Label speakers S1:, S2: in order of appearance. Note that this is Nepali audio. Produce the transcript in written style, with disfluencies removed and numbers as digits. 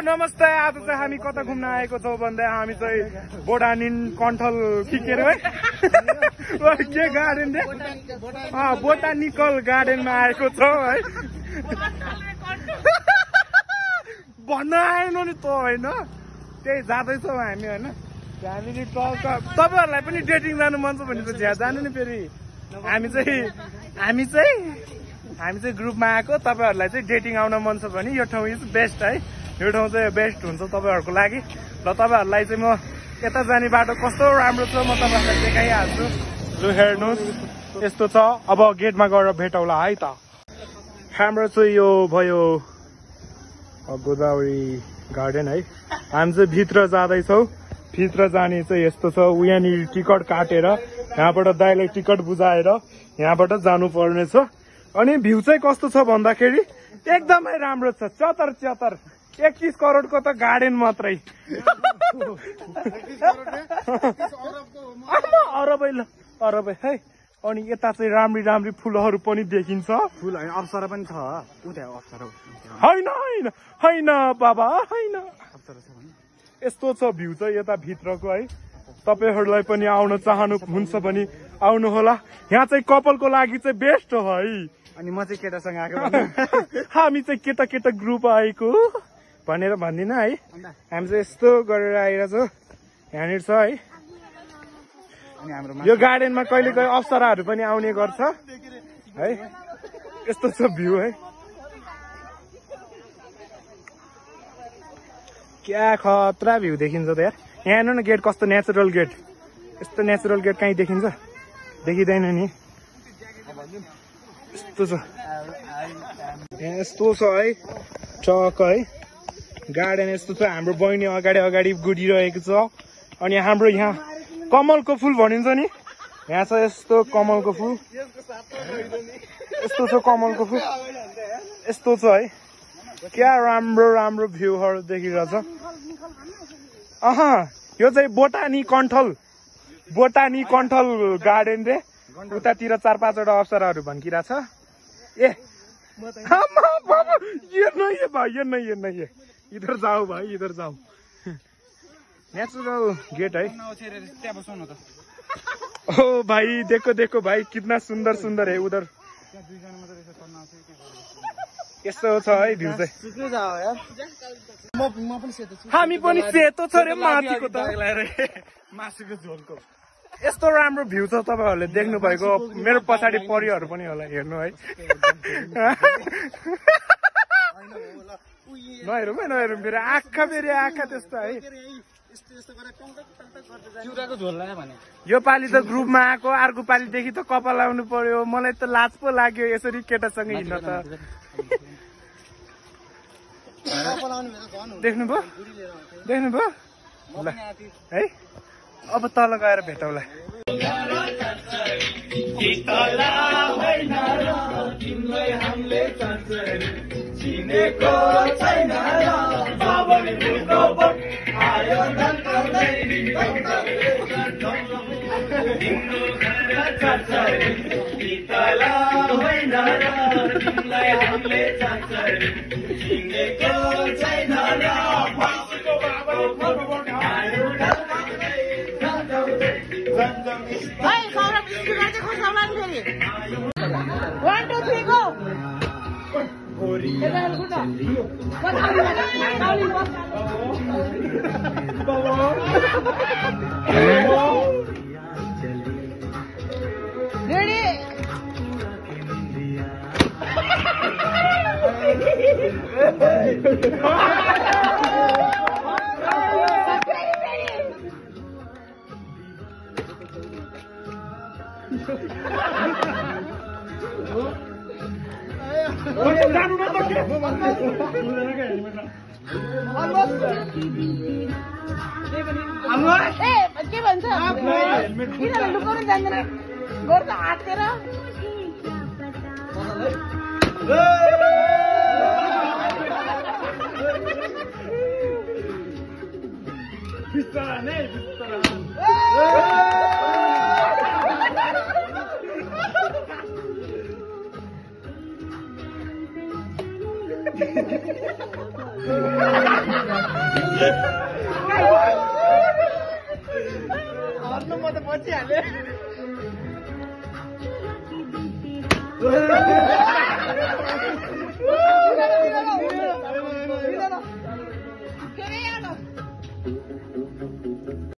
S1: नमस्ते। आज चाहिँ हामी कता घुम्न आएको छौँ भन्दा हामी चाहिँ बोटानिन कन्ठल के अरे है के गार्डन रे बोटानिकल गार्डनमा आएको छौँ है। भन्न आएन नि त होइन, त्यही जाँदैछौँ हामी होइन। हामीले तपाईँहरूलाई पनि डेटिङ जानु मन छ भने त जानु नि। फेरि हामी चाहिँ ग्रुपमा आएको, तपाईँहरूलाई चाहिँ डेटिङ आउन मन छ भने यो ठाउँ इज बेस्ट है। यो ठाउँ चाहिँ बेस्ट हुन्छ तपाईँहरूको लागि। र तपाईँहरूलाई चाहिँ म यता जाने बाटो कस्तो राम्रो छ म तपाईँहरूलाई देखाइहाल्छु। लु हेर्नुहोस् यस्तो छ। अब गेटमा गएर भेटौँला है त। हाम्रो चाहिँ यो भयो गोदावरी गार्डन है। हामी चाहिँ भित्र जाँदैछौँ। भित्र जाने चाहिँ यस्तो छ, यहाँनिर टिकट काटेर यहाँबाट दाइले टिकट बुझाएर यहाँबाट जानु पर्ने छ। अनि भ्यू चाहिँ कस्तो छ भन्दाखेरि एकदमै राम्रो छ। 31 करोडको त गार्डन मात्रै अरबै है। अनि यता चाहिँ राम्री राम्री फुलहरू पनि देखिन्छ।
S2: फुल होइन अप्सरा पनि छ।
S1: होइन बाबा होइन। यस्तो छ भ्यू चाहिँ यता भित्रको है। तपाईँहरूलाई पनि आउन चाहनुहुन्छ भने आउनु होला। यहाँ चाहिँ कपालको लागि चाहिँ बेस्ट हो है।
S2: अनि म चाहिँ केटासँग आएको
S1: हामी चाहिँ केटा ग्रुप आएको भनेर भन्दिन है। हामी चाहिँ यस्तो गरेर आइरहेछ। यहाँनिर छ है। यो गार्डनमा कहिले कहिले अप्सराहरू पनि आउने गर्छ है। यस्तो छ भ्यू है। क्या खतरा भ्यू देखिन्छ त यार। यहाँ हेर्नु न गेट कस्तो नेचुरल गेट। यस्तो नेचुरल गेट कहीँ देखिन्छ? देखिँदैन नि। यस्तो छ है टक है। गार्डन यस्तो छ। हाम्रो बहिनी अगाडि गुडिरहेको छ। अनि हाम्रो यहाँ कमलको फुल भनिन्छ नि, यहाँ छ यस्तो कमलको फुल। यस्तो छ कमलको फुल। यस्तो छ है। क्या राम्रो भ्यूहरू देखिरहेछ। यो चाहिँ बोटानी कन्ठल गार्डन रे। उतातिर 4-5 वटा अप्सराहरू भन्किरहेछ। ये नहीं इधर जाओ भाई, इधर जाओ। नेचुरल गेट है। ओ भाई देखो भाई कितना सुंदर है उधर। यस्तो छ है भ्यू चाहिँ। हामी पनि सेतो छ रे माथिको त मासुको झोलको। यस्तो राम्रो भ्यू छ। तपाईँहरूले देख्नु भएको मेरो पछाडि परिहरू पनि होला हेर्नु है। नहेरौँ फेरि आँखा त्यस्तो है। यो पालि त ग्रुपमा आएको, अर्को पालिदेखि त कपाल लाउनु पर्यो। मलाई त लाज पो लाग्यो यसरी केटासँग हिँड्न त। देख्नुभयो ल है। अब तल गएर भेटौँला।
S3: One, two, three, go! Ready? के भन्छ किन लुकाउनु जान्दैन गर्छ हातेर।
S1: झर्नु म त बचिहालेँ